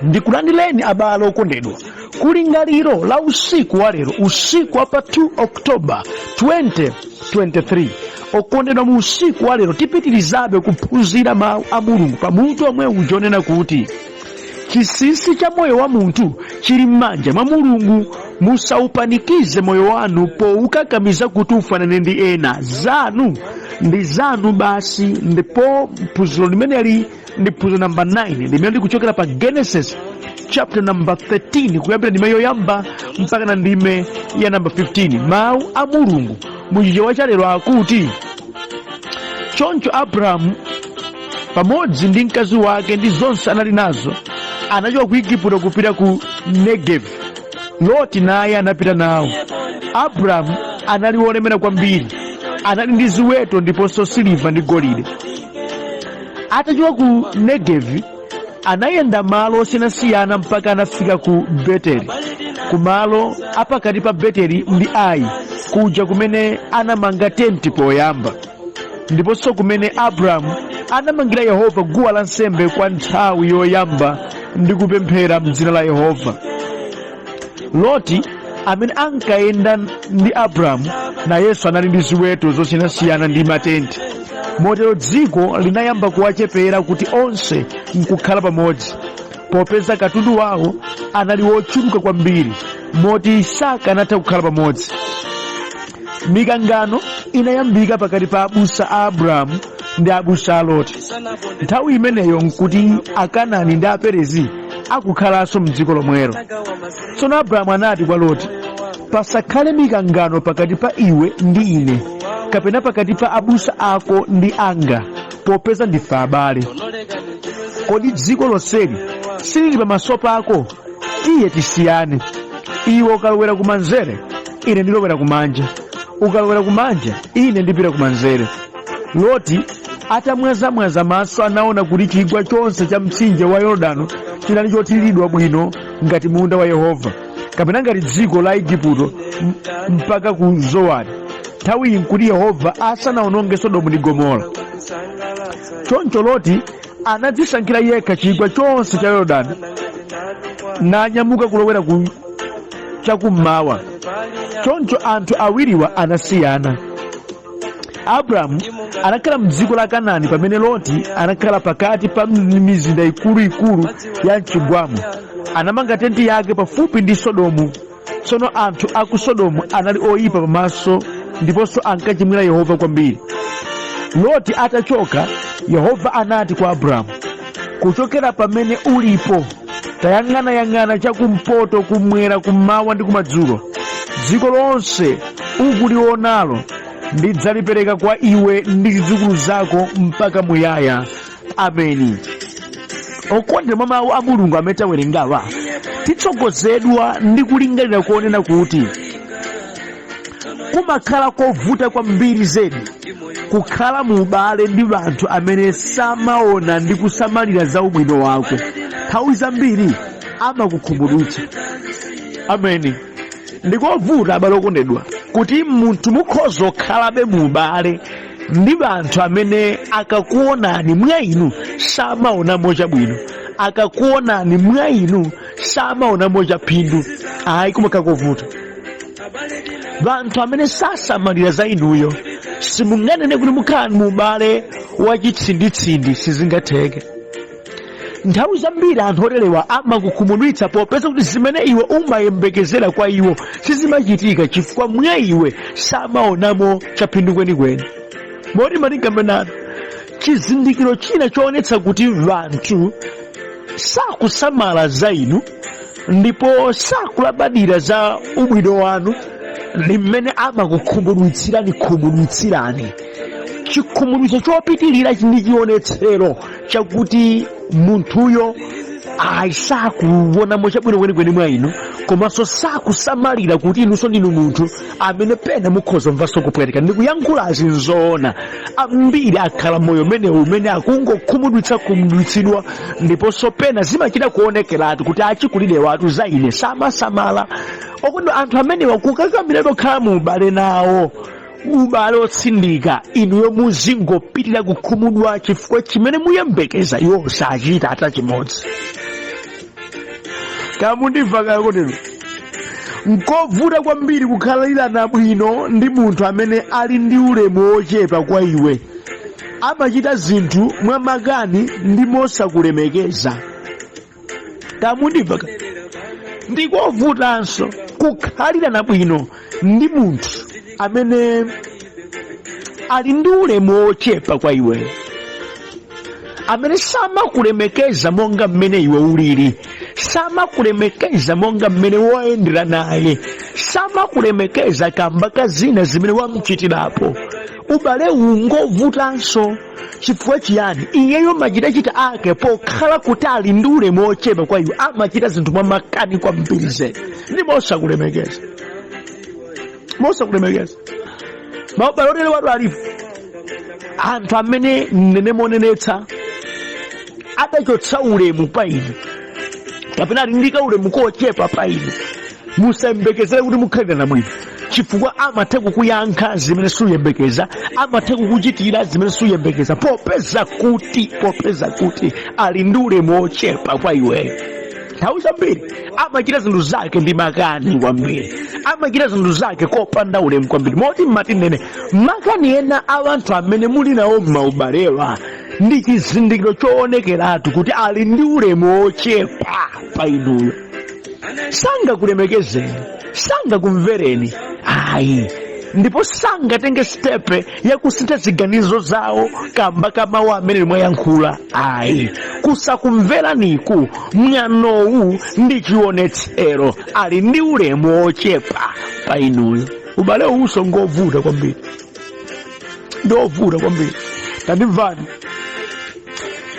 Ndikulandireni abale okondedwa kulingaliro la usiku wa lero, usiku wa pa 2 October 2023. Okondedwa, mu usiku wa lero tipitirizabe kuphunzira mawu a Mulungu pa mutu omwe uja onena kuti chinsinsi cha moyo wa munthu chili m'manja mwa Mulungu. Musaupanikize moyo wanu powukakamiza kuti ufanane ndi ena. Zanu ndi zanu basi. Ndipo phunziro limeneli ndi phunziro namba 9 limene likuchokera pa Genesis chapter number 13, kuyambira ndime yoyamba mpaka na ndime ya namba 15. Mawu a Mulungu muchichewa cha lero akuti, choncho Abrahamu pamodzi ndi mkazi wake ndi zonse anali nazo anachoka ku Igupto kupita ku Negevi. Loti naye anapita nawo. Abrahamu anali wolemera kwambiri, anali ndi ziweto ndiponso siliva ndi golide. Atachoka ku Negevi anayenda malo osiyanasiyana mpaka anafika ku Beteli, kumalo apakati pa Beteli ndi Ai, kuja kumene anamanga tenti poyamba, ndiponso kumene Abrahamu anamangira Yehova guwa lansembe kwa nthawi yoyamba ndi kupemphera m'dzina la Yehova. Loti amene ankayenda ndi Abrahamu nayenso anali ndi ziweto zosiyanasiyana ndi matenti. Motero dziko linayamba kuwachepera kuti onse nkukhala pamodzi, popeza katundu wawo anali wochuluka kwambiri moti sakanatha kukhala pamodzi. Mikangano inayambika pakati pa abusa a Abrahamu ndi abusa a Loti. Nthawi imeneyo nkuti Akanani ndi Aperezi akukhalanso mdziko lomwelo. Tsono Abrahamu anati kwa Loti, pasakhale mikangano pakati pa iwe ndi ine, kapena pakati pa abusa ako ndi anga, popeza ndife abale. Kodi dziko lonseli silili pamaso pako? Tiye tisiyane. Iwe ukalowera kumanzere, ine ndilowera kumanja; ukalowera kumanja, ine ndipita kumanzere. Loti atamwazamwaza maso anaona kuti chigwa chonse cha mtsinje wa Yorodano chinali chothiriridwa bwino ngati munda wa Yehova, kapena ngati dziko la Igupto mpaka ku Zowari. Nthawi iyi nkuti Yehova asanaononge Sodomu ndi Gomora. Choncho Loti anadzisankhira yekha chigwa chonse cha Yorodani nanyamuka kulowera ku chakummawa. Choncho anthu awiriwa anasiyana. Abrahamu anakhala mdziko la Kanani, pamene Loti anakhala pakati pa mizinda ikuluikulu ya mchigwamo. Anamanga tenti yake pafupi ndi Sodomu. Tsono anthu a ku Sodomu anali oyipa pamaso ndiponso ankachimwira Yehova kwambiri. Loti atachoka, Yehova anati kwa Abrahamu, kuchokera pamene ulipo tayang'anayang'ana chakumpoto, kumwera, kummawa ndi kumadzulo. Dziko lonse ukulionalo ndidzalipereka kwa iwe ndi zidzukulu zako mpaka muyaya. Ameni. Okondedwa, mwa mawu a Mulungu amene tawerengawa titsogozedwa ndi kulingalira kuonena kuti kumakhala kovuta kwambiri zedi kukhala mu ubale ndi anthu amene samaona ndi kusamalira za ubwino wako. Nthawi zambiri amakukhumudwitsa. Ameni. Ndikovuta, abale okondedwa, kuti munthu mukhoza kukhalabe mu ubale ndi anthu amene akakuonani mwa inu samaonamo chabwino, akakuonani mwa inu samaonamo chaphindu. Ayi, kumakhala kovuta. Anthu amene sasamalira za inuyo, simunganene kuti mukhala mu ubale wachitsinditsindi, sizingatheke. Nthawi zambiri anthu oterewa amakukhumudwitsa popeza kuti zimene iwe umayembekezera kwa iwo sizimachitika, chifukwa mwa iwe samaonamo chaphindu kwenikweni. Moti malingambenano chizindikiro china choonetsa kuti anthu sakusamala za inu ndipo sakulabadira za ubwino wanu ndi mmene amakukhumudwitsirani khumudwitsirani. Chikhumudwitso chopitirira ndi chionetsero chakuti munthuyo ayi, sakuonamo chabwino kwenikweni mwa inu, komanso sakusamalira kuti inunso ndinu munthu amene pena mukhoza kumvanso kupweteka. Ndikuyankhulazi nzoona, ambiri akhala moyo umenewu umene akungokhumudwitsa khumudwitsidwa, ndiponso pena zimachita kuonekeratu kuti achikulire watu za ine samasamala. Okondedwa, anthu amenewa kukakamira kukhala mu ubale nawo Ubale otsindika, inuyo muzingopitirira kukhumudwa chifukwa chimene muyembekeza iwo sachita ata chimodzi. Kamundimva kaya kotero? Nkovuta kwambiri kukhalirana bwino ndi munthu amene ali ndi ulemu wochepa kwa iwe, amachita zinthu mwamakani ndi mosakulemekeza. Kamundimva? Ndikovutanso kukhalirana bwino ndi munthu amene ali ndi ulemu wochepa kwa iwe, amene samakulemekeza monga mmene iwe ulili, samakulemekeza monga mmene woyendera naye, samakulemekeza kamba ka zina zimene wamchitirapo. Ubale uwu ngovutanso. Chifukwa chiyani? Iyeyo machitachita ake, pokhala kuti ali ndi ulemu wochepa kwa iwe, amachita zinthu mwamakani kwambiri zedi ndi mosakulemekeza, mosakulemekeza. Maubale otere watu alipo, anthu amene nene monenetsa adachotsa ulemu pa inu kapena ali ndi kaulemu kochepa pa inu. Musayembekezere kuti mukhalirana bwino, chifukwa amatha kukuyankha zimene suyembekeza, amatha kukuchitira zimene suyembekeza, popeza kuti ali ndi ulemu wochepa kwa iweyo. Nthawi zambiri amachita zinthu zake ndi makani kwambiri, amachita zinthu zake kopanda ulemu kwambiri, moti mmati nene makani ena a anthu amene muli nawo m'maubalewa ndi chizindikiro choonekeratu kuti ali ndi ulemu wochepa pa inuyo. Sangakulemekezeni, sangakumvereni ayi, ndipo sangatenge step yakusintha ziganizo zawo kamba ka mawu amene mwayankhula ayi. Kusakumveraniku, mwanowu ndi chionetsero ali ndi ulemu wochepa pa inuyo. Ubale uwuso ngovuta kwambiri, ndovuta kwambiri. Tandimvani,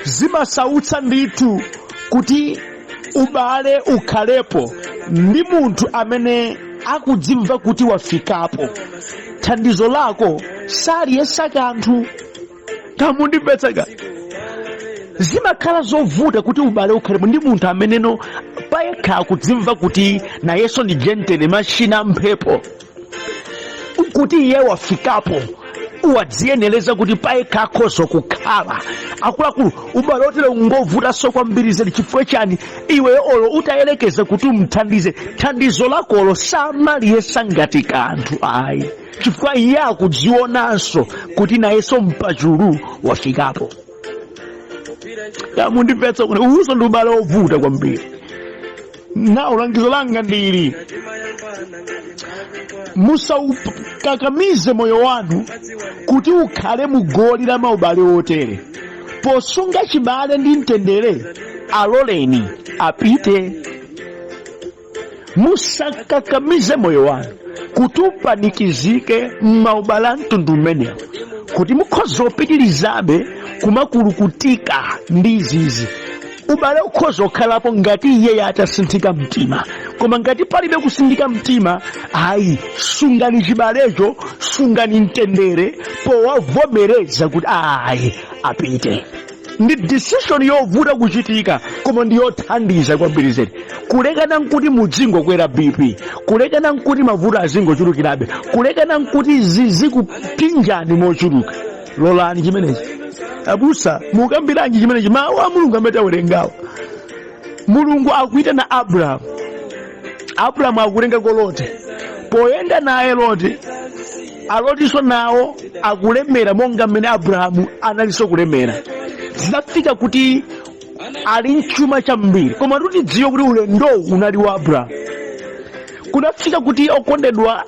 zimasautsa ndithu kuti ubale ukhalepo ndi munthu amene akudzimva kuti wafikapo, thandizo lako saliyesa kanthu. Kamundimvetseka? Zimakhala zovuta kuti ubale ukhalepo ndi munthu ameneno payekha akudzimva kuti nayenso ndi jentene machina mphepo, kuti iye wafikapo, wadziyenereza kuti payekha akhoza kukhala. Akuluakulu, ubale otere ngovutanso kwambiri zedi. Chifukwa chani? Iwe olo utayelekeza kuti umthandize, thandizo lakolo samaliyesa ngati kanthu ayi, chifukwa iye akudzionanso kuti nayenso mpachulu wafikapo. Mundimvetsa kuti uwuso ndi ubale wovuta kwambiri. Nawo langizo langa ndili: musaukakamize moyo wanu kuti ukhale mugoli la maubale otere. Posunga chibale ndi mtendere, aloleni apite. Musakakamize moyo wanu kuti upanikizike m'maubale a mtundu umenewo, kuti mukhoza kupitirizabe kumakulukutika ndi izizi. Ubale ukhoza kukhalapo ngati iye atasinthika mtima, koma ngati palibe kusinthika mtima ayi, sungani chibalecho, sungani mtendere powavomereza kuti ayi, apite. Ndi decision yovuta kuchitika, koma ndi yothandiza kwambiri zedi, kulekana nkuti mudzingokwera BP, kulekana nkuti mavuto azingochulukirabe, kulekana nkuti zizikupinjani mochuluka. Lolani chimenechi. Abusa, mukambiranji chimenechi? Mawu a Mulungu amene tawerengawo, Mulungu akuitana Abrahamu, Abrahamu akutengako Loti. Poyenda naye Loti, alotinso nawo akulemera monga mmene Abrahamu analinso kulemera. Zinafika kuti ali mchuma chambiri, koma tutidziwe kuti ulendowu unali wa Abrahamu. Kunafika kuti, okondedwa,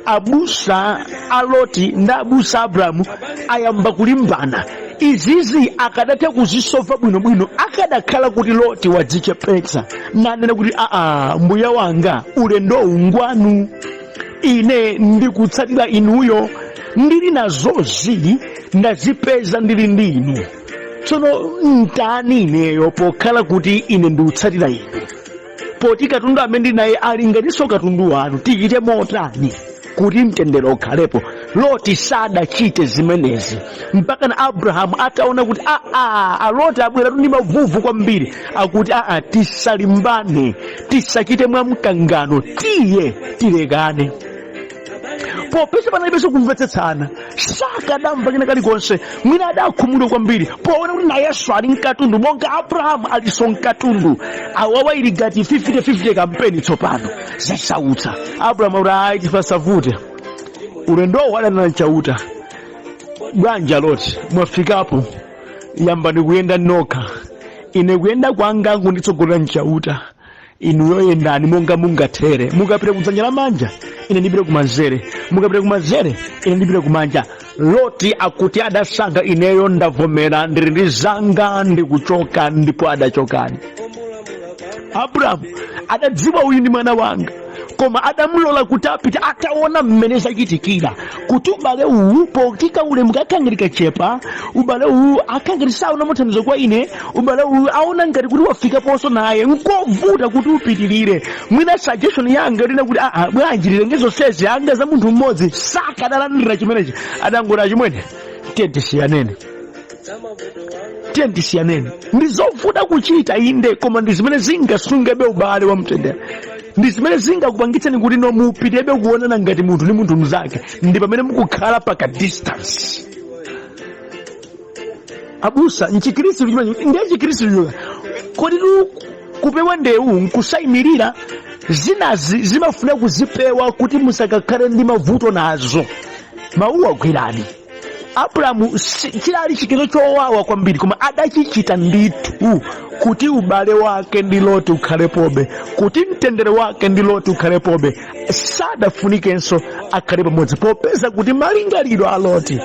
abusa a Loti ndi abusa a Abrahamu ayamba kulimbana. Izizi akadatha kuzisova bwinobwino akadakhala kuti Loti wadzichepetsa nanena kuti, "Aa, mbuya wanga, ulendowu ngwanu, ine ndikutsatira inuyo, ndili nazozi ndazipeza ndili ndi inu. Tsono ntani ineyo pokhala kuti ine ndikutsatira inu? Poti katundu amene ndili naye ali ngatinso katundu wanu, tichite motani kuti mtendere ukhalepo?" Loti sadachite zimenezi mpaka na Abrahamu ataona kuti aa, aloti abweratu ndi mavuvu kwambiri, akuti, "Aa, tisalimbane, tisachite mwamkangano, tiye tilekane." Popeza panalibenso kumvetsetsana, sakadamva kena kalikonse. Mwina adakhumudwa kwambiri poona kuti nayenso ali mkatundu monga Abrahamu alinso mkatundu. Awawa ili ngati 50-50 kampeni tsopano zasautsa. Abrahamu akuti, "Ayi, tisavute." Ulendowo adanena Chauta, "Bwanja Loti, mwafikapo, yambani kuyenda nokha. Ine kuyenda kwanga kunditsogolera nchauta. Inuyo yendani monga mungathere. Mukapita kudzanja lamanja, ine ndipita kumanzere. Mukapita kumanzere, ine ndipita kumanja." Loti akuti adasankha, "Ineyo ndavomera, ndili ndi zanga, ndikuchoka." Ndipo adachokani. Abrahamu adadziwa uyu ndi mwana wanga, koma adamulola kuti apite ataona mmene zachitikira, kuti ubale uwu potika ulemu kakhangati kachepa, ubale uwu akhangati saona muthandizo kwa ine, ubale uwu aona ngati kuti wafikaponso naye, nkovuta kuti upitirire. Mwina suggestion yanga lina kuti, "Aa, bwanji tilenge zonsezi anga za munthu mmodzi?" Sakadalandira chimenechi. Adangoti, "Achimwene, tiye tisiyaneni, tiye tisiyaneni." Ndi zovuta kuchita, inde, koma ndi zimene zingasungebe ubale wa mtendere, ndi zimene zingakupangitseni kuti no mupitebe kuonana ngati munthu ndi munthu mnzake, ndi pamene mukukhala paka distance. Abusa, mchikhristu chimene ndiye chikhristu choka kodi tu kupewa ndewu nkusayimirira. Zinazi zimafuna kuzipewa kuti musakakhale ndi mavuto nazo. Mawuwa gwirani. Abrahamu chinali chiganizo chowawa kwambiri, koma adachichita ndithu kuti ubale wake ndi Loti ukhalepobe, kuti mtendere wake ndi Loti ukhalepobe. Sadafunikenso akhale pamodzi, popeza kuti malingaliro a Loti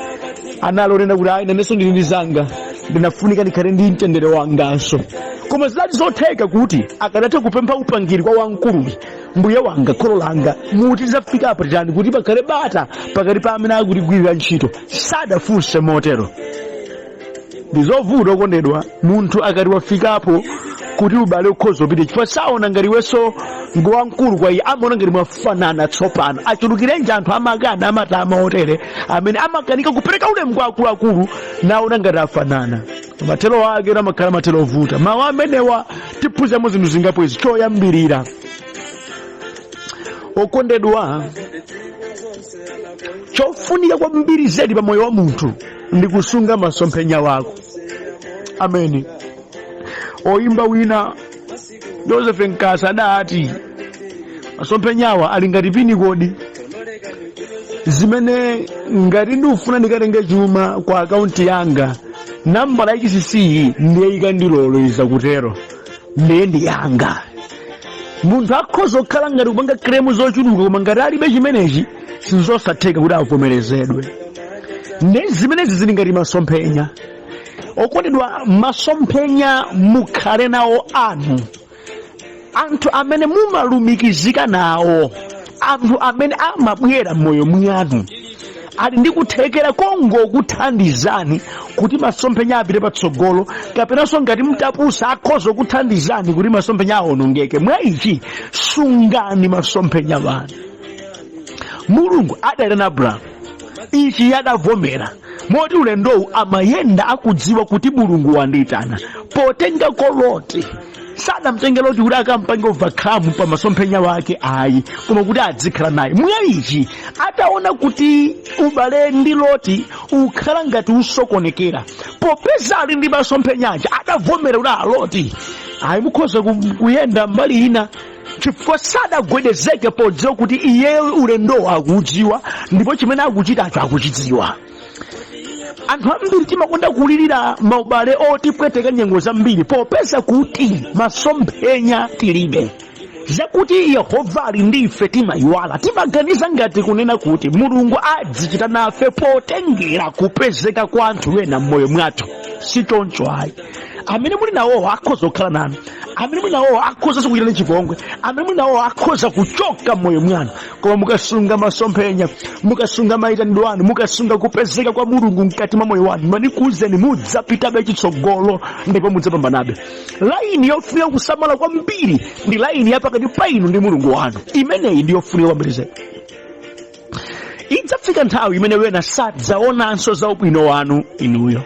anali onena kuti, "Ayi, nanenso ndili ndi zanga, ndinafunika ndikhale ndi mtendere wanganso." Koma zinali zotheka kuti akadatha kupempha upangiri kwa wamkuluyi, "Mbuye wanga, kholo langa, muti zafika apa titani kuti pakhale bata pakati pa amene akutigwirira ntchito?" Sadafunse motero. Ndi zovuta, okondedwa, munthu akati wafikapo kuti ubale ukhoza upite, chifukwa saona ngati iwenso ngowamkulu kwa iye, amaona ngati mwafanana tsopano. Achulukirenji anthu amakana amatama otere amene amakanika kupereka ulemu kwa akuluakulu, naona ngati afanana. Mathero ake amakhala mathero ovuta. Mawu amenewa tiphunziramo zinthu zingapo izi. Choyambirira, okondedwa, chofunika kwambiri zedi pa moyo wa munthu ndi kusunga masomphenya wako. Ameni. Oyimba wina, Joseph Nkasa, adati masomphenyawa ali ngati pini kodi, zimene ngati ndikufuna ndikatenge chuma kwa akaunti yanga, nambala ya chinsinsi ndiye ikandiloleza kutero, ndiye ndi yanga. Munthu akhoza kukhala ngati kupanga claim zochuluka, koma ngati alibe chimenechi, sizosatheka kuti avomerezedwe. Ndi zimenezi zili ngati masomphenya. Okondedwa, masomphenya mukhale nawo anu. Anthu amene mumalumikizika nawo, anthu amene amabwera m'moyo mwanu, ali ndi kuthekera kongokuthandizani kuti masomphenya apite patsogolo, kapenanso ngati mtapusa, akhoza kukuthandizani kuti masomphenya awonongeke. Mwa ichi, sungani masomphenya wanu. Mulungu adayitana Abrahamu, ichi adavomera, moti ulendowu amayenda akudziwa kuti Mulungu wandiyitana. Potengako Loti, sadamtenge Loti kuti akampange overcome pa masomphenya wake, ayi, koma kuti adzikhala naye. Mwa ichi, ataona kuti ubale ndi Loti ukhala ngati usokonekera, popeza ali ndi masomphenyaja, adavomera kuti, "A Loti, ayi, mukhoza kuyenda mbali ina," chifukwa sadagwedezeke podziwa kuti iye ulendowo akuudziwa ndipo chimene akuchitacho akuchidziwa. Anthu ambiri timakonda kulirira maubale otipweteka nyengo zambiri, popeza kuti masomphenya tilibe. Zakuti Yehova ali ndi ife timayiwala. Timaganiza ngati kunena kuti Mulungu adzichita nafe potengera kupezeka kwa anthu ena m'moyo mwathu. Si choncho, ayi. Amene muli nawowo akhoza kukhala nanu, amene muli nawowo akhoza kuchitani chipongwe, amene muli nawowo akhoza kuchoka m'moyo mwanu. Koma mukasunga masomphenya, mukasunga mayitanidwe anu, mukasunga kupezeka kwa Mulungu mkati mwa moyo wanu, mandikuwuzeni, mudzapitabe chitsogolo ndipo mudzapambanabe. Laini yofunika kusamala kwambiri ndi laini ya pakati pa inu ndi Mulungu wanu. Imeneyi ndi yofunika kwambiri zedi. Idzafika nthawi imene wena sadzaonanso za ubwino wanu inuyo.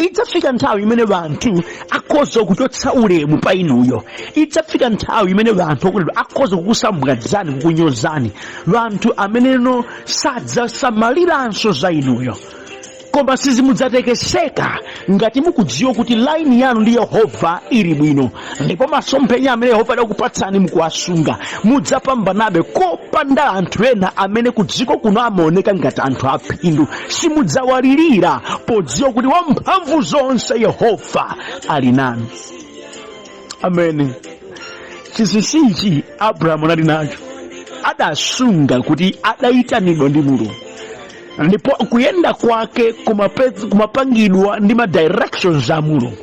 Idzafika nthawi imene anthu akhoza kuchotsa ulemu pa inuyo. Idzafika nthawi imene anthu, okondedwa, akhoza kukusambwadzani, kukunyozani, anthu ameneno sadzasamaliranso za inuyo. Koma sizimudzatekeseka ngati mukudziwa kuti laini yanu ndi Yehova ili bwino, ndipo masomphenya amene Yehova adakupatsani mukuwasunga. Mudzapambanabe kopanda anthu ena amene ku dziko kuno amaoneka ngati anthu aphindu. Simudzawalirira podziwa kuti wamphamvu zonse Yehova ali nanu. Amene chinsinsichi Abrahamu anali nacho, adasunga kuti adayitanidwa ndi Mulungu, ndipo kuyenda kwake kumapangidwa ndi ma directions a Mulungu.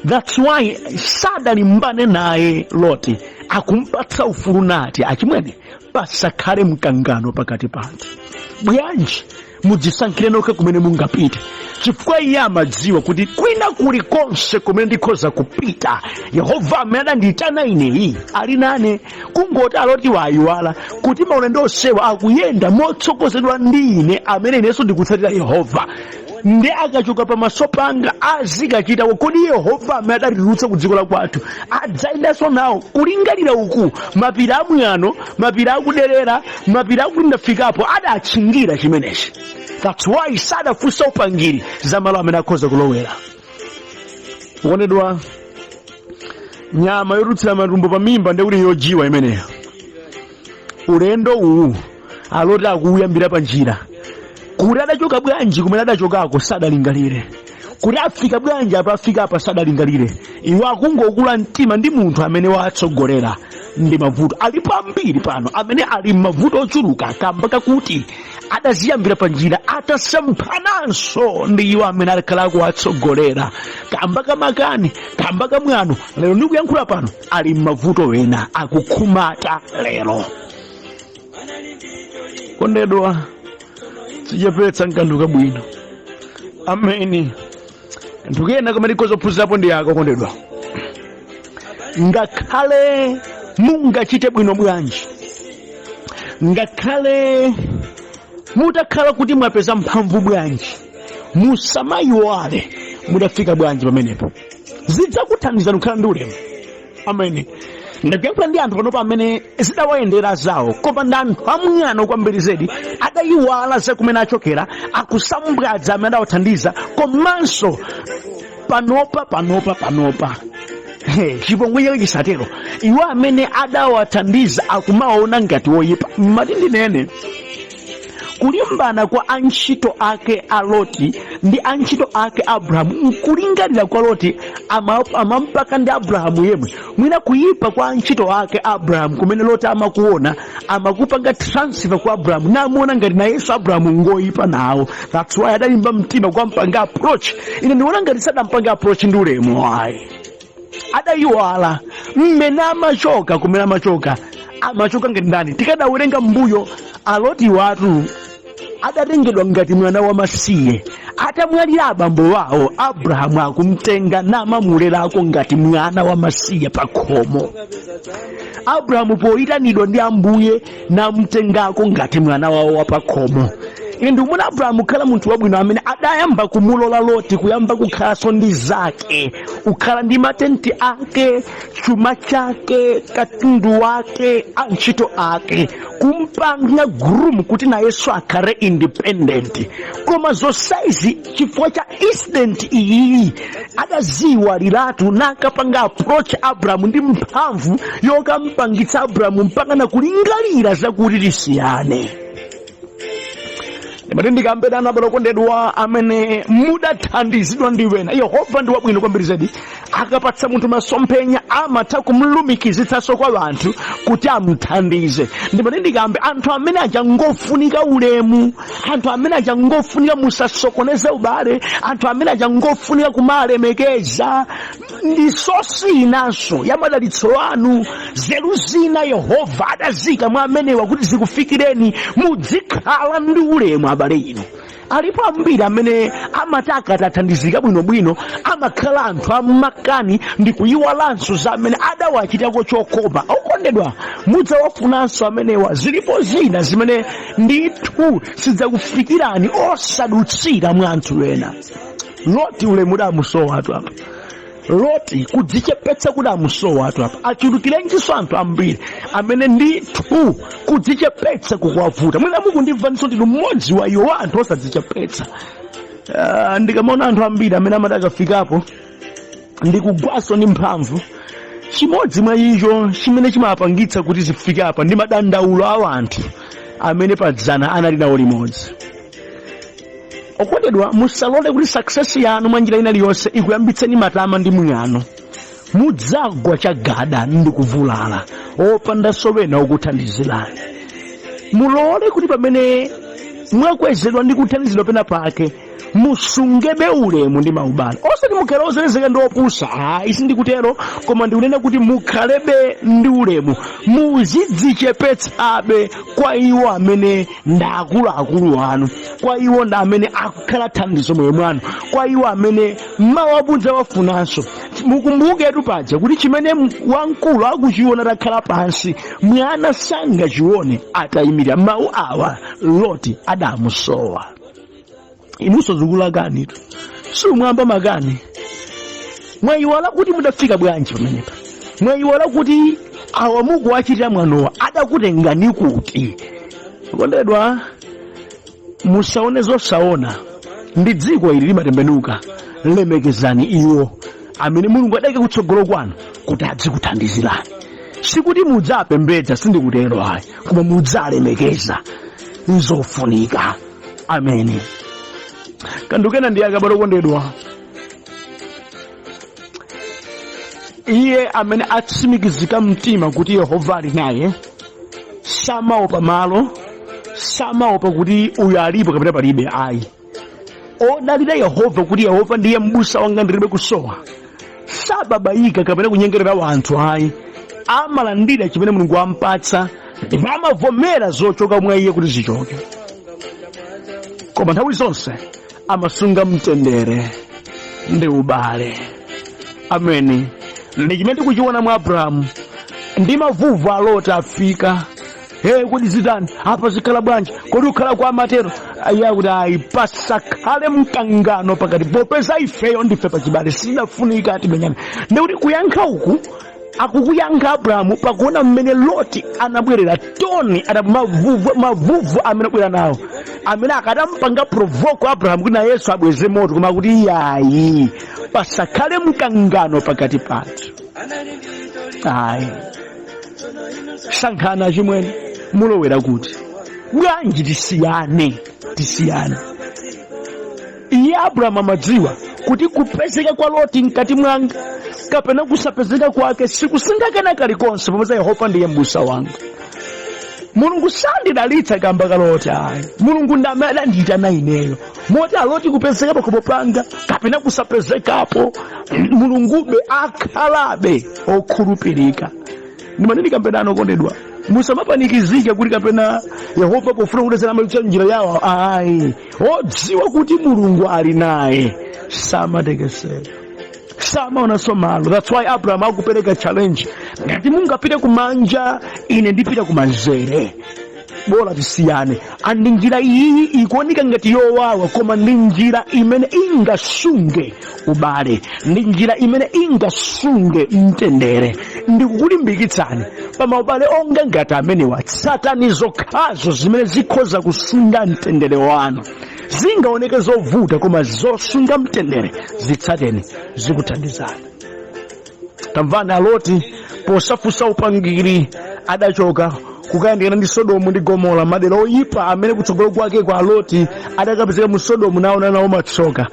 That's why sadalimbane naye Loti, akumpatsa ufulu nati, "Achimwene, pasakhale mkangano pakati pathu. Bwanji mudzisankhire nokha kumene mungapite?" Chifukwa iye amadziwa kuti kwina kulikonse kumene ndikhoza kupita, Yehova amene adandiyitana ineyi ali nane. Kungoti aloti wayiwala kuti maulendo onsewa akuyenda motsogozedwa ndi ine amene inenso ndikutsatira Yehova, ndi akachoka pamaso panga azikachita, kodi Yehova amene adatitulutsa ku dziko la kwathu adzayendanso nawo? Kulingalira uku, mapiri amwano, mapiri akuderera, mapiri akuti ndafikapo, adatchingira chimenechi. That's why sadafunsa upangiri za malo amene akhoza kulowera. Okondedwa, nyama yotulutsira matumbo pa mimba ndikuti yojiwa imeneyo. Ulendo uwu aloti akuyambira pa njira, kuti adachoka bwanji kumene adachokako sadalingalire, kuti afika bwanji apa afika apa sadalingalire. Iwo akungokula mtima ndi munthu amene watsogolera ndi mavuto. Alipo ambiri pano amene ali m'mavuto ochuluka kamba kakuti adaziyambira pa njira, atasemphananso ndi iwo amene akhala akuwatsogolera kamba kamakani, kamba kamwano. Lero ndikuyankhula pano ali m'mavuto ena, akukhumata lero. Kondedwa, sichepetsa nkanthu kabwino. Ameni. Kanthu kena kamene tikhoza kuphunzirapo ndi aka, kondedwa: ngakhale mungachite bwino bwanji, ngakhale mutakhala kuti mwapeza mphamvu bwanji, musamayiwale mudafika bwanji pamenepo. Zidzakuthandizani kukhala ndi ulemu. Amene ndakuyankhula ndi anthu panopa amene zidawayendera zawo, koma ndi anthu amwano kwambiri zedi, adayiwala za kumene achokera, akusambwadza amene adawathandiza. Komanso panopa, he, chipongwe chake chisatero, iwo amene adawathandiza akumaona ngati woyipa. Mmati ndinene kulimbana kwa antchito ake a Loti ndi antchito ake Abrahamu, nkulingalira kwa Loti amampaka ndi Abrahamu yemwe. Mwina kuyipa kwa antchito ake Abrahamu kumene Loti amakuona, amakupanga transfer kwa Abrahamu, namuona ngati nayenso Abrahamu ngoyipa nawo. That's why adalimba mtima kwampanga approach. Ine ndiona ngati sadampanga approach ndi ulemu ayi. Adayiwala mmene amachoka, kumene amachoka, amachoka ngati ndani. Tikadawerenga mbuyo, aloti watu adatengedwa ngati mwana wamasiye. Atamwalira abambo wawo, Abrahamu akumtenga namamulerako ngati mwana wamasiye pa khomo. Abrahamu poyitanidwa ndi Ambuye namtengako ngati mwana wawo wa pakhomo. Ine ndikumuona Abrahamu kukhala munthu wabwino amene adayamba kumulola Loti kuyamba kukhalanso ndi zake, kukhala ndi matenti ake, chuma chake, katundu wake, antchito ake, kumpanga groom kuti nayenso akhale independent. Koma zonsezi chifukwa cha incident iyi adaziwaliratu, nakapanga approach Abrahamu ndi mphamvu yokampangitsa Abrahamu mpaka nakulingalira zakuti tisiyane. Ndimati ndikambe nanu abale okondedwa amene mudathandizidwa ndi wena. Yehova ndi wabwino kwambiri zedi. Akapatsa munthu masomphenya, amatha kumlumikizitsanso kwa anthu kuti amthandize. Ndimati ndikambe, anthu amene aja ngofunika ulemu, anthu amene aja ngofunika musasokoneze ubale, anthu amene aja ngofunika kumalemekeza. Ndi source inanso ya madalitso anu. Nzeru zina Yehova adazika mwa amenewa kuti zikufikireni. Muzikhala ndi ulemu, abale inu. Alipo ambiri amene amati akatathandizika bwinobwino, amakhala anthu amakani ndi kuyiwalanso za amene adawachitako chokoma. Okondedwa, mudzawafunanso amenewa. Zilipo zina zimene ndithu sidzakufikirani osadutsira mwa anthu ena. Loti ulemu udamusowatu apa. Loti kudzichepetsa kudamusowatu apa. Achulukirenjinso anthu ambiri amene ndithu kudzichepetsa kukuwavuta. Mwina mukundimvanso ndinu mmodzi wa iwo anthu osadzichepetsa. Ndikamaona anthu ambiri amene amati akafikapo ndikugwaso ndi mphamvu, chimodzi mwa icho chimene chimapangitsa kuti zifike apa ndi madandaulo a anthu amene padzana anali nawo limodzi. Okondedwa, musalole kuti success yanu mwa njira ina iliyonse ikuyambitseni matama ndi mwano. Mudzagwa chagada ndi kuvulala opandanso wena okuthandizirani. Mulole kuti pamene mwakwezedwa ndi kuthandizidwa pena pake musungebe ulemu ndi maubale, osati mukhale ozelezeka ndi opusa, ayi, sindikutero, koma ndikunena kuti mukhalebe ndi ulemu, muzidzichepetsabe kwa iwo amene ndi akuluakulu anu, kwa iwo ndi amene akukhala thandizo moyo mwanu, kwa iwo amene mawa mudzawafunanso. Mukumbuketu paja kuti chimene wamkulu akuchiona atakhala pansi, mwana sangachione atayimirira. Mawu awa Loti adamusowa. Inunso zikulakanitu, simwamba makani. Mwayiwala kuti mudafika bwanji pamenepa. Mwayiwala kuti awa mukuwachitira mwanowa adakutengani kuti. Okondedwa, musaone zosaona, ndi dziko ili limatembenuka. Lemekezani iwo amene Mulungu adayika kutsogolo kwanu kuti adzikuthandizirani. Sikuti mudzapembedza, sindikutero ayi, koma mudzalemekeza, nzofunika. Ameni. Kanthu kena ndi aka, okondedwa, iye amene atsimikizika mtima kuti Yehova ali naye samaopa malo, samaopa kuti uyu alipo kapena palibe ayi. Odalira Yehova kuti Yehova ndiye m'busa wanga, ndilibe kusowa, sababaika kapena kunyengerera wanthu ayi. Amalandira chimene Mulungu ampatsa ndipo amavomera zochoka mwa iye kuti zichoke, koma nthawi zonse amasunga mtendere ndi ubale. Ameni. Ndi chimene tikuchiona mwa Abrahamu ndi mavuvu a Loti afika. Hey, kodi zitani apa, zikhala bwanji? Kodi ukhala kwa amatero? Iye akuti ayi, pasakhale mkangano pakati, popeza ifeyo ndife pachibale, sidafunika timenyane. Ndikuti kuyankha uku akukuyankha Abrahamu pakuona mmene Loti anabwerera toni ata mavuvu amene abwera nawo, amene akadampanga provoke Abrahamu kuti nayenso abweze moto, koma akuti iyayi, pasakhale mkangano pakati pathu. Ayi, sankhani achimwene, mulowera kuti bwanji? Tisiyane, tisiyane. Iye Abrahamu amadziwa kuti kupezeka kwa Loti mkati mwanga kapena kusapezeka kwake sikusintha kena kalikonse, popeza Yehova ndiye m'busa wanga. Mulungu sandidalitsa kamba ka Loti ayi. Mulungu ndi amene adandiyitana ineyo, moti aloti kupezeka pakhomo panga kapena kusapezekapo, Mulungube akhalabe okhulupirika. Ndimaneni kapena, okondedwa, musamapanikizike kuti kapena Yehova pofuna kudalitsana amadutsa njira yawo ayi. Odziwa kuti Mulungu ali naye samatekeseka, samaonanso malo. That's why Abraham akupereka challenge: ngati mungapite kumanja, ine ndipita kumanzere, bola tisiyane. And njira iyi ikuoneka ngati yowawa, koma ndi njira imene ingasunge ubale, ndi njira imene ingasunge mtendere. Ndikukulimbikitsani pa maubale onga ngati amenewa, tsatani zokhazo zimene zikhoza kusunga mtendere wanu. Zingaoneke zovuta, koma zosunga mtendere zitsateni, zikuthandizani. Tamvani, aloti posafunsa upangiri adachoka kukayandikana ndi Sodomu ndi Gomora, madera oyipa amene kutsogolo kwake kwa Loti adakapezeka mu Sodomu naona nawo matsoka.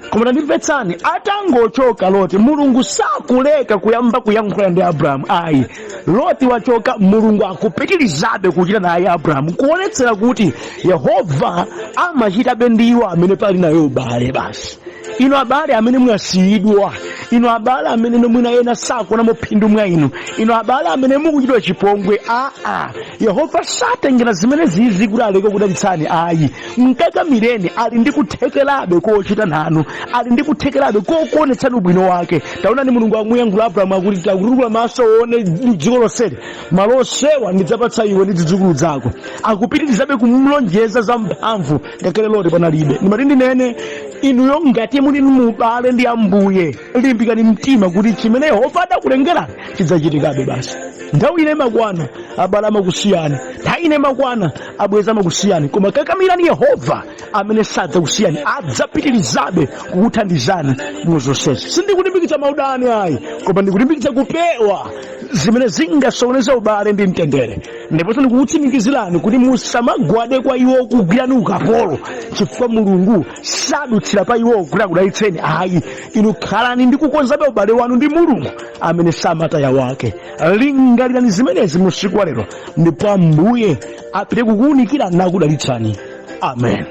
Koma tandimvetsani, atangochoka Loti, Mulungu sakuleka kuyamba kuyankhula ndi Abrahamu ayi. Loti wachoka, Mulungu akupitirizabe kuchita naye Abrahamu, kuonetsera kuti Yehova amachitabe ndi iwo amene pali nayo ubale basi. Inu abale amene mwasiyidwa, inu abale amene mwina ena sakuonamo phindu mwa inu, inu abale amene mukuchitidwa chipongwe, aa, Yehova satengera zimene zizi kuti aleke kudalitsani ayi. Mkakamireni, ali ndi kuthekerabe kochita nanu, ali ndi kuthekerabe kokuonetsani ubwino wake. Taonani, Mulungu amuyankhula Abrahamu akuti, takutukula maso uone dziko lonseli, malo onsewa ndidzapatsa iwe ndi zidzukulu zako. Akupitirizabe kumulonjeza za mphamvu ngakhale Loti panalibe. Ndimati ndinene, inuyo ngati muli mubale ndi Ambuye, limbikani mtima kuti chimene Yehova adakulengerani chidzachitikabe basi. Nthawi ina imakwana abale amakusiyani, nthawi ina imakwana abwenzi amakusiyani, koma kakamirani Yehova amene sadzakusiyani, adzapitirizabe kukuthandizani mu zonsezi. Sindikulimbikitsa maudani ayi, koma ndikulimbikitsa kupewa zimene zingasokoneze ubale ndi mtendere. Ndiponso ndikukutsimikizirani kuti musamagwade kwa iwo kugwirani ukapolo, chifukwa Mulungu sadutsira pa iwo kuti akudalitseni ayi. Inu khalani ndi kukonzabe ubale wanu ndi Mulungu amene samataya wake. Lingalirani zimenezi mu usiku wa lero, ndipo Ambuye apite kukuwunikira nakudalitsani. Amen.